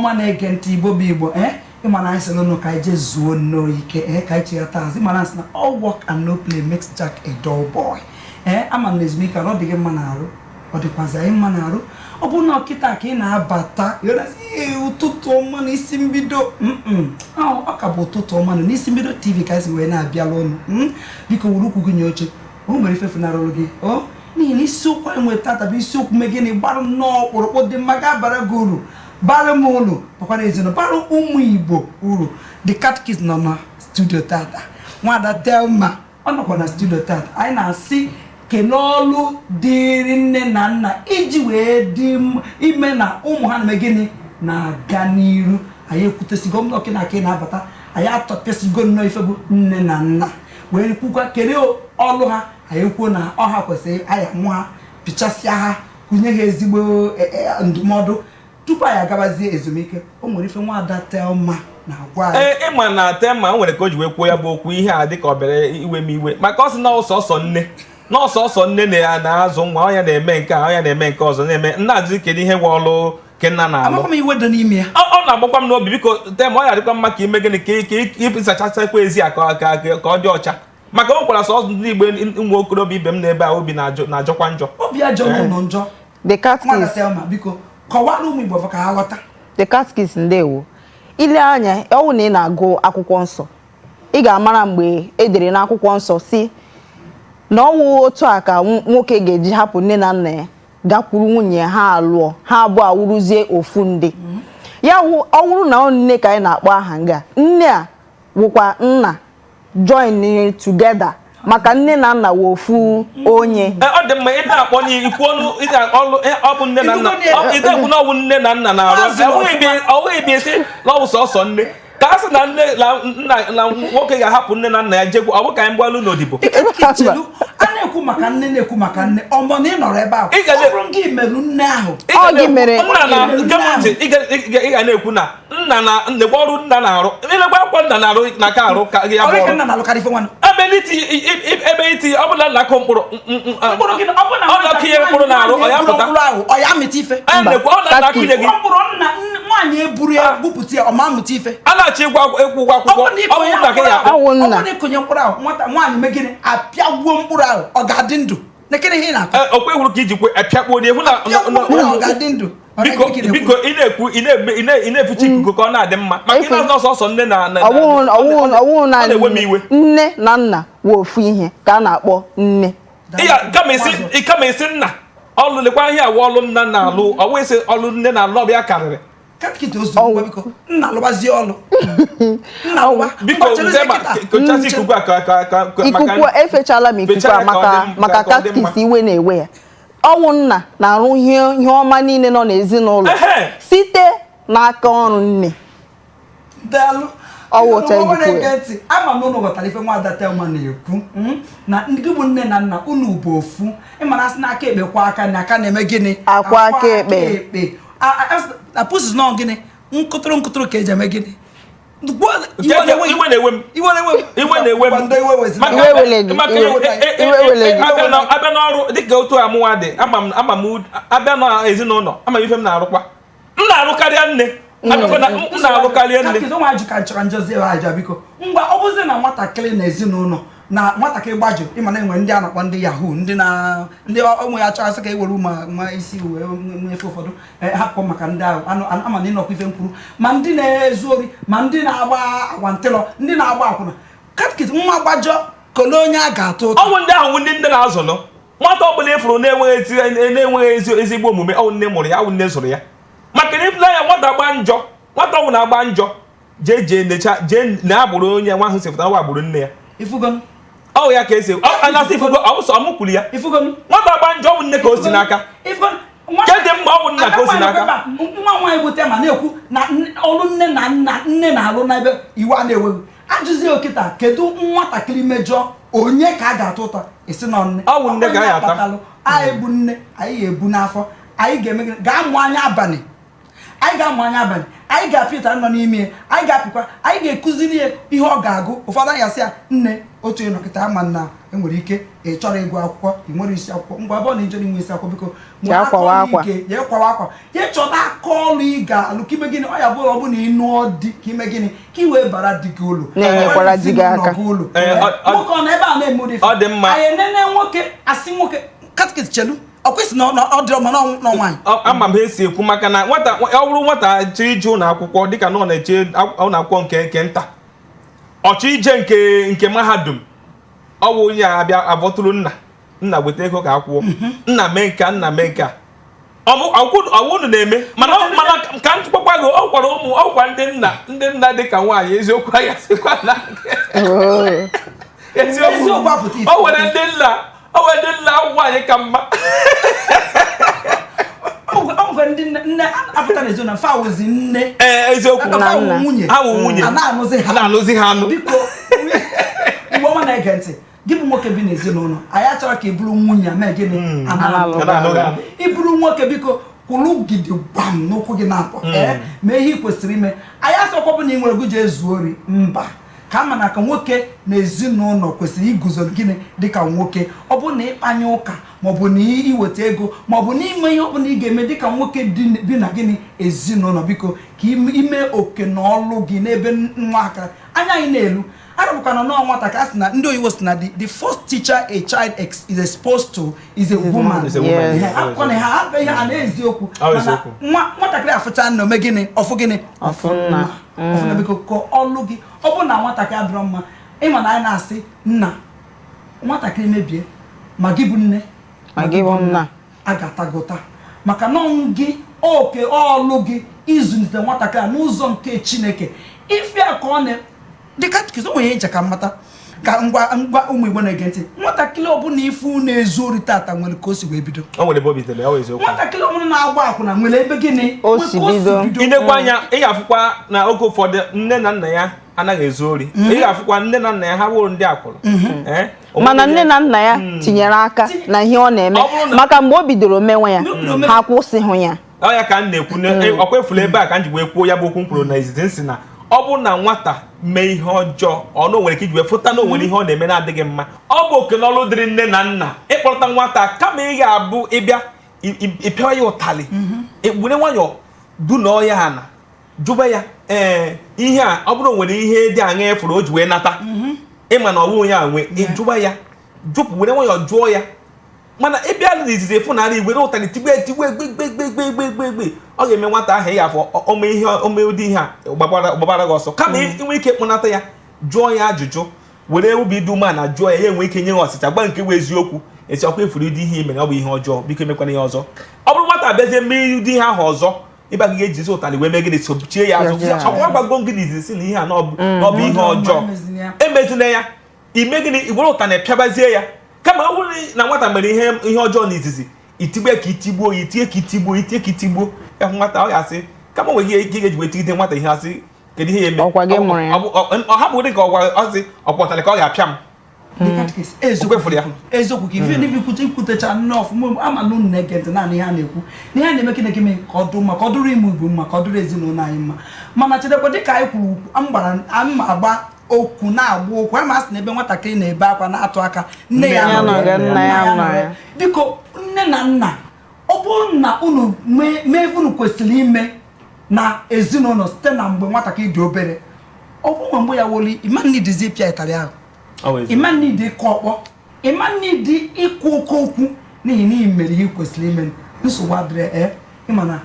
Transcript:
Ọma na-ege ntị, Igbo bụ Igbo. Ee, ịma na anyị sịrị ụnụ ka anyị jee zuo nnọọ ike. Ee, ka anyị chighata azụ. Ịma na asị na all work and no play makes Jack a dull boy. Ee, ama m na ezumike ọ dị gị mma n'arụ, ọ dịkwazi anyị mma n'arụ. Ọ bụrụ na ọkịta ka ị na-abata, ee, ụtụtụ ọma na Isi Mbido. Ọ ka bụ ụtụtụ ọma na n'Isi Mbido TV ka anyị si wee na-abịala ụnụ. Biko, wuru ụkwụ gị nye oche, o nwere ife funarụrụ gị o, n'ihi na isiokwu anyị nwere tata bụ isiokwu megịnị gbara nnọọ ọkpụrụkpụ, dị mma, ga-abara gị uru, bara m uru, bakwara ezinụlọ, bara ụmụ Igbo uru. The Catechist nọ na studio tata, Nwada Thelma ọ nọkwa na studio tata. Anyị na-asị kelee ọlụ dịrị nne na nna iji wee dị ime na ụmụ ha na-eme gịnị na-aga n'iru. Anyị ekwutesigo m ọkị na aka na-abata, anyị atọpịasịgo nnọọ ife bụ nne na nna, wee kwukwa kelee ọlụ ha. Anyị kwuo na ọha kwesịrị anyị amụ ha, pịchasịa ha, kụnye ha ezigbo ndụmọdụ tupu anyị agabazie ezumike. O nwere ife Nwaada Thelma na-agwa anyị. Ee, ịma na Thelma nwere ka o ji wee kwuo ya bụ okwu, ihe a dịka ọ bịara iwe m iwe, maka ọ sị na ọsọsọ nne, na ọsọsọ nne na ya na-azụ nwa, ọ ya na-eme nke a, ọ ya na-eme nke ọzọ, na-eme nna ajụzi kedu ihe nwe ọlụ ke nna na-alụ. Amakwa m iwe dị n'ime ya. Ọ na-agbakwa m n'obi. Biko Thelma, ọ ya adịkwa mma ka ime gịnị, ka ịsachasịkwa ezi a ka ọ dị ọcha, maka o nwekwara sọsọ ndị Igbo, ụmụ okorobịa ibe m n'ebe a, obi na-ajọkwa njọ. Obi ajọ nọ njọ. The Nwada Catechist. Thelma, biko kọwara ụmụ Igbo ka ha ghọta. The Catechist, ndewo. Ile anya, ọ wụ na ị na-agụ akwụkwọ nsọ, ị ga-amara mgbe e dere n'akwụkwọ nsọ si na ọwụ otu a ka nwoke ga-eji hapụ nne na nna ya, gakwuru nwunye ha, alụọ, ha abụọ awụrụzie ofu ndị. Ya wụ, ọ wụrụ na ọ nne ka anyị na-akpọ aha nga, nne a wụkwa nna join together, maka nne na nna wụ ofu onye. Ee, ọ dị mma ị na-akpọ n'ikwu ọnụ ị ọlụ ọ bụ nne na nna. Ifugo. Ị na-ekwu na ọ bụ nne na nna na-arụ. Azụ. Ọ bụghị bịa isi na ọ bụ sọsọ nne, ka a sị na nne na nna na nwoke ga-ahapụ nne na nna ya jekwu, ọ bụ ka anyị gbalụ n'odibo. Chelu, a na-ekwu maka nne, na-ekwu maka nne ọmọ na ị nọrọ ebe ahụ. Ị ga Ọ bụrụ gị merụ nne ahụ. Ị ga Ọ gị na-ekwu- mere- nna na nke m ntị, ị ga na-ekwu na nna na nekwa ọrụ nna na-arụ, ilekwa akwụkwọ nna na-arụ na ka arụ ka ya bụ Ọrụ ka ọrụ nna na-alụkarị ife nwanne. Ebe n'iti ebe iti ọ bụla nna akụ mkpụrụ Mkpụrụ gịnị? Ọ bụ na ọ na-akụnye mkpụrụ na-arụ, ọ ya eburu pụta. Mkpụrụ ahụ, ọ ya amịta ife? A na-ekwu ọ na akụnye gị. Mkpụrụ nna nwaanyị eburu ya bupụta ya, ọ ma amụta ife? A na-achọ ịgwọ ịkwụ ụgwọ Ọ akwụkwọ. bụrụ na Ọ bụ ịkụnye nna gị mkpụrụ ya ahụ, Ọwụ ọ nna. bụrụ na ịkụnye mkpụrụ ahụ, nwata nwaanyị megịnị apịagbuo mkpụrụ ahụ, ọ ga-adị ndụ? Nekere ihe ị na-akọ. Ee, okwe hụrụ ka iji kwe apịakpuo dị hụ na Apịagbuo mkpụrụ ahụ, ọ ga-adị ndụ? Ọ Biko. ga-adị gịnị? Biko, ị na-ekwu, ị na-eme, ị na-eficha ikuku ka ọ na-adị mma, maka ị na-azụ ọsọsọ nne na Ọwụwụ ọ naanị na-ewe m iwe. Nne na nna wụ ofu ihe ka a na-akpọ nne. Kama isi nna ọlụ, lekwa ihe awa ọlụ nna na-alụ, ọ wụ isi ọlụ nne na-alụ ọbịa karịrị. Catechist ozugbo, ngwa, biko, nna alụbazie ọlụ nna alụba. Biko. Ngwa, cherezie Nzema, kịta. kochasị ikuku a ka Ikuku efechala m ikuku Fechaa a ya ka ọ maka dị maka ka ọ dị mma. Catechist, iwe na-ewe ya. Ọwụ nna na-arụ ihe ọma niile nọ n'ezinụlọ site n'aka ọrụ nne. Daalụ. Ọwụ otu anyị Ụmụ ji kwuo na-ege ya. ntị, ama m na unu ghọtara ife Nwaada Thelma na-ekwu, na ndị bụ nne na nna unu bụ ofu. Ịmara asị n'aka ekpe kwa aka na aka na-eme gịnị? Akwa aka ekpe. Ekpe. A pusis nọ gịnị, nkụtụrụ nkụtụrụ ka eji eme gịnị? Iwe na-ewe m. Iwe na-ewe m. Iwe na-ewe m. Kwado iwe wezina. Maka Iwe wele gị, maka iwe wele gị. Abịa n'ọrụ dịka otu amụwa dị, ama m abịa n'ezinụlọ, ama m ife m na-arụkwa, m na-arụ karịa nne. Abịakwa na m na-arụ karịa nne. Catechist, ụmụ ajụ ka nchọrọ njọzi ebe ajụ, biko, ngwa, ọ bụzi na nwatakịrị na ezinụlọ na nwatakịrị gbajụ, ịma na enwe ndị a na-akpọ ndị yahoo, ndị na ndị ụmụ ya chọrọ asị ka e were ụmụ nwa isi wee nwee efe ụfọdụ, hapụ maka ndị ahụ anụ ama na ịnọkwa ife mkwuru, ma ndị na-ezu ori, ma ndị na-agba agwantịlọ, ndị na-agba akwụna. Catechist, nwa gbajọ, kole onye a ga-atụ ụta? Ọnwụ ndị ahụ bụ ndị nne na-azụ nụ. Nwata ọbụla ịfụrụ na-enweghị ezigbo omume, ọwụ nne mụrụ ya, ọwụ nne zụrụ ya, maka na ịfụla ya nwata gba njọ, nwata ọbụla agba njọ, jee jee necha, jee na agbụrụ onye nwa ahụ si pụta, nwa agbụrụ nne ya. Ifugo. Ọ ya ka esi ọ na-asị ifugo, ọ bụ sọ mụ kwuru ya. Ifugo. Nwata gba njọ, ọ bụ nne ka o si n'aka. Ifugo. Nke dị mma, ọ bụ nna ka o si n'aka. Nwa nwaanyị bụ Tema na-ekwu na ọrụ nne na nna nne na-alụ n'ebe iwu a na-enweghị ajụzi okịta, kedu nwatakịrị mejọ, onye ka a ga-atụ ụta? Esi na nne. Ọ bụ nne ka a ga-ata. Kpatalụ anyị bụ nne, anyị ga-ebu n'afọ, anyị ga-eme gịnị? Ga-amụ anya abalị, anyị ga-amụ anya abalị, Anyị ga-apị ụtarị nọ n'ime ya, anyị ga-apịkwa, anyị ga-ekụziri ya ihe ọ ga-agụ. Ụfọdụ anyị asị ya, nne, otu ịnọkịta ama na enwere ike ị chọrọ ịgụ akwụkwọ, ị nwere isi akwụkwọ, ngwa, ebe ọ na ịchọrọ inwe isi akwụkwọ, biko Jee kwawa akwa. Ike jee kwawa akwa, jee chọta aka ọrụ ị ga-alụ ka ime gịnị, ọ ya bụrụ ọ bụ na ị nụọ di, ka ime gịnị, ka ị wee bara di gị ụlọ, Na-enyekwara di gị aka. Ụlọ. Ee, nwoke ọ nọ ebe a na-eme ụdị ife. Ọ dị mma. Anyị enene nwoke, asị nwoke catechist, chelu, ọ kwesị na ọ dịrọ mma na nwaanyị. Ama m ha esi ekwu maka na nwata, ọ bụrụ nwata chọrọ ije ụlọ akwụkwọ, dịka na ọ na-eche ụlọ akwụkwọ nke nta, ọ chọọ ije nke mahadum, ọ bụ onye a abịa abọtụrụ nna, nna weta ego ka akwụọ, nna mee nke a, nna mee nke a. Ọ bụ ọwụ unu na-eme, mana ka m tụkpọkwa gị, ọ gwara ụmụ ọkwa ndị nna dị ka nwaanyị, eziokwu anyị sịkwa na Oh. eziokwu. Eziokwu apụta ife. O nwere ndị nna nwaanyị ka mma. Ọ nwere ndị nne apụta n'ezinụlọ fa wụzi nne. Ee, eziokwu. Na Fa wụ nna. nwunye. Ha wụ nwunye. A na-anụzi ha. A na-alụzi ha anụ. Biko, mgbe ọma na-ege ntị, gị bụ nwoke bi n'ezinụlọ anyị, achọrọ ka ị bụrụ nwunye a mee gịnị? A na-alụ. A na-alụ gị anụ. Ị bụrụ nwoke, biko, kwụrụ gidi gbam n'ụkwụ gị na-akpọ, ee, mee ihe ị kwesịrị ime. Anyị asọkwa bụ na ị nwere gị jee zuo ori, mba, ka ama na ka nwoke na ezinụlọ kwesịrị iguzo gịnị dịka nwoke. Ọ bụrụ na ịkpanye ụka, maọbụ na iweta ego, maọbụ na ime ihe ọbụla ị ga-eme dịka nwoke bi na gịnị ezinụlọ, biko, ka ime oke na ọlụ gị n'ebe nwa aka anya anyị na-elu arụbụkwana nọọ nwata ka a sị na ndị oyibo sị na the first teacher a child is exposed to is a woman. Is a woman. Yes. Ihe akwụkwọ na ha abụ ihe a na-eziokwu. Ọ Mana eziokwu. nwa nwatakịrị afụcha nna, ome gịnị? Ọfụ gịnị? Ọfụ nna. Ọfụ nna. Biko, ka ọlụ gị, ọ bụrụ na nwatakịrị adịrọ mma, ịma na anyị na-asị nna nwatakịrị mebie, ma gị bụ nne, Ma gị bụ nna, a ga-ata gị ụta, maka na ọnwụ gị oke ọlụ gị ịzụlite nwatakịrị a n'ụzọ nke Chineke. Ife a ka ọ na dịka catechist, o nwere ihe nche ka mmata ka ngwa ngwa, ụmụ Igbo na-ege ntị, nwatakịrị ọbụla ifu na-ezu ori tata nwere ka o si wee bido. O nwere ebe o bidoro, ọ bụ eziokwu. Nwatakịrị ọbụla na-agba akwụna nwere ebe gịnị? O nwere si ka o bido. Inekwa anya, ị ga-afụkwa na oge ụfọdụ nne na nna ya anaghị ezu ori, ị ga-afụkwa nne na nna ya ha wụrụ ndị akwụrụ. Eh? Mana nne na nna ya tinyere aka na ihe ọ na-eme. Ọ bụrụ na- Maka mgbe o bidoro mewe ya, Mgbe o bidoro mewe- ha akwụsịghị ya. Ọ ya ka m na-ekwu ọkwa efula ebe a ka m ji wee kwuo ya bụ okwu m kwuru na izizi, nsị na ọ bụrụ na nwata mee ihe ọjọọ, ọ na o nwere ike iji wee fụta na o nwere ihe ọ na-eme na-adịghị mma, ọ bụ oke n'ọlụ dịrị nne na nna ịkpọrọta nwata, kama ị ga-abụ ịbịa ịpịawa ya ụtalị, were nwayọọ dunọọ ya ana, jụba ya, ee, ihe a, ọ bụrụ o nwere ihe dị aṅa efuru o ji wee nata, ịma na ọ bụghị ya nwe, ịjụba ya, jụpụ, were nwayọọ jụọ ya. Mana ịbịa n'izizi efu na ara were ụtalị tigbe tigbe gbe gbe gbe gbe gbe gbe gbe, ọ ga-eme nwata ahụ, ị ga-afọ ome ihe ome ụdị ihe a gbabara gị ọsọ, kama inwe ike kpọnata ya, jụọ ya ajụjụ, were obi dị umeala jụọ ya, ya enwe ike nye ya ọsịsa, gba nke bụ eziokwu, esi ọkwa efuru ụdị ihe i mere, ọ bụ ihe ọjọọ, biko emekwana ihe ọzọ. Ọ bụrụ nwata abịazie mee ụdị ihe ahụ ọzọ, ịba gị ga-ejizi ụtalị wee mee gịnị? Sochie ya azụ. Ya. Ọkwa gbago gị n'izizi si na ihe a na ọ bụ ihe ọjọọ, Emezina ya. emezina ya. Ime gịnị? Iwere ụtalị pịabazie ya, kama ọ bụrụ na nwata mere ihe ọjọọ n'izizi, itigbe ka itigbuo ya, itie ka itigbuo, itie ka itigbuo ya, hụ nwata ọ ga-asị kama nwere ihe ike ga-eji wee tigide nwata ihe, asị kedu ihe ya eme? Ọkwa gị mụrụ ya. Ọ hapụ dị ka ọ gwara, ọ sị ọkwa ụtalị ka ọ ga-apịa m. Eziokwu. O kwefuru ya. Eziokwu ka ife n'ife ikwutecha nne ọfụma, ama na unu na-ege ntị naanị ihe a na-ekwu na ihe a na-eme ka na-eme ka ọ dụ mma, ka ọ dụrụ ime Igbo mma, ka ọ dụrụ ezinụlọ anyị mma. Mana chedekwa, dịka anyị kwuru, m gbara ama agba okwu na-agba okwu ama asị na ebe nwatakịrị na-ebe akwa na-atụ aka, nne ya ya nọ nọ ya, nna ya nọ ya. Biko, nne na nna, ọ bụrụ na unu mee unu kwesịrị ime na ezinụlọ site na mgbe nwatakịrị dị obere, ọ bụrụ mgbe ya woli, ịma nnidizi ịpịa ịtarị ahụ, ịma nnidi ịkụ ọkpọ, ịma nnidi ịkwụ oke okwu, n'ihi na ị mere ihe ị kwesịrị ime, nsogbu adịrị. Ee, ịma na